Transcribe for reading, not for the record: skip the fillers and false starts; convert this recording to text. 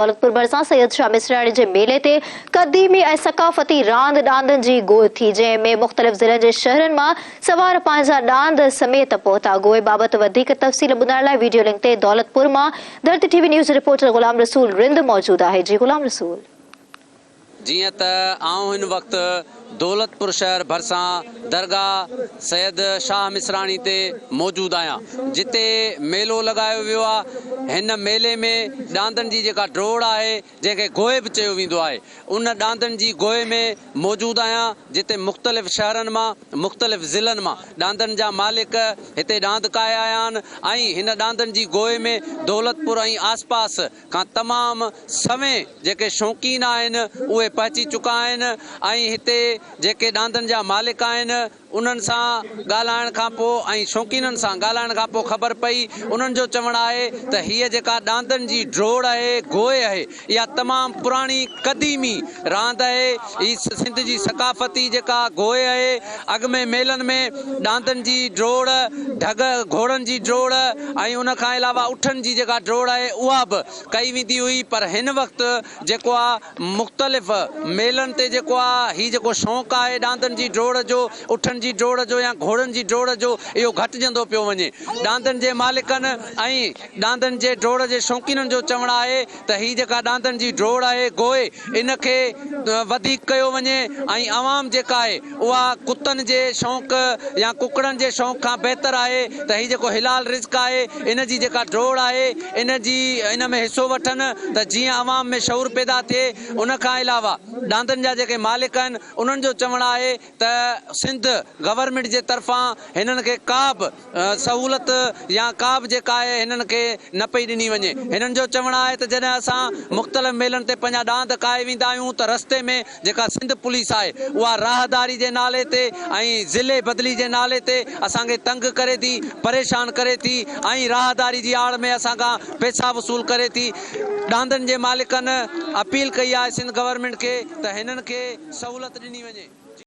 دولتپور ڀرسان سيد شاهه مصرياڻي جي ميلي تي قديمي ۽ ثقافتي راند ڏاندن جي گوء ٿي، جنهن ۾ مختلف ضلعن جي شهرن مان سوار پنهنجا ڏاند سميت پهتا. گوء بابت وڌيڪ تفصيل ٻڌائڻ لاء ويڊيو لنڪ تي دولتپور مان ڌرتي ٽي وي نيوز رپورٽر غلام رسول رند موجود آهي. جي غلام رسول. جيئن ته آئون هن وقت دولتپور شهر ڀرسان درگاهه سيد شاهه مصراڻي تي موجود آهيان، جتي ميلو لڳايو ويو آهي. هن ميلي ۾ ڏاندن جي جيڪا ڊوڙ آهي، جنهن کي گوهي به چيو ويندو آهي، ان ڏاندن جي گوهي ۾ موجود آهيان، جتي مختلف شهرن مان، مختلف ضلعن مان ڏاندن جا مالڪ هتي ڏاند ڪاهي آيا آهن ۽ هن ڏاندن جي گوهي ۾ دولتپور ۽ آسپاس کان تمام سوين جيڪي شوقين آهن اهي پهچي چڪا آهن ۽ هتي جيڪي ڏاندن جا مالڪ آهن انهن سان ڳالهائڻ کان پوء ۽ شوقينن سان ڳالهائڻ کان پوء خبر پئي انهن جو چوڻ آهي ته هيء جيڪا ڏاندن جي ڊوڙ آهي گوء آهي اها تمام پراڻي قديمي راند آهي هي سنڌ جي ثقافتي جيڪا گوء آهي اڳ ۾ ميلن ۾ ڏاندن جي ڊوڙ، ڍڳ گهوڙن جي ڊوڙ ۽ ان کان علاوه اٺن جي جيڪا ڊوڙ آهي اها به ڪئي ويندي هئي پر هن وقت جيڪو آ مختلف ميلن تي جيڪو آ هي جيڪو شوق آهي ڏاندن جي ڊوڙ جو، اٺن جي ڊوڙ جو يا گهوڙن جي ڊوڙ جو اهو گهٽجندو پيو وڃي. ڏاندن جي مالڪن ۽ ڏاندن جي ڊوڙ جي شوقينن جو چوڻ آهي ته هي جيڪا ڏاندن جي ڊوڙ آهي گوء ان کي وڌيڪ ڪيو وڃي ۽ عوام جيڪا آهي اها ڪتن جي شوق يا ڪڪڙن جي شوق کان بهتر آهي ته هي جيڪو حلال رزق آهي ان جي جيڪا ڊوڙ آهي ان جي ان ۾ حصو وٺن ته جيئن عوام ۾ شعور پيدا ٿئي ان کان علاوه ڏاندن جا جيڪي مالڪ آهن انهن جو چوڻ آهي ته سنڌ گورنمينٽ جي طرفان هنن کي ڪا به سهولت يا ڪا به جيڪا آهي هنن کي نه پئي ڏني وڃي. هنن جو چوڻ آهي ته جڏهن اسان مختلف ميلن تي پنهنجا ڏاند ڪاهي ويندا آهيون ته رستي ۾ جيڪا سنڌ پوليس آهي اها راهداري جي نالي تي ۽ ضلعي بدلي جي نالي تي اسان کي تنگ ڪري ٿي، پريشان ڪري ٿي ۽ راهداري جي آڙ ۾ اسان کان پئسا وصول ڪري ٿي. ڏاندن جي مالڪن اپيل ڪئي آهي سنڌ گورنمينٽ کي ته هنن کي سهولت ڏني وڃي.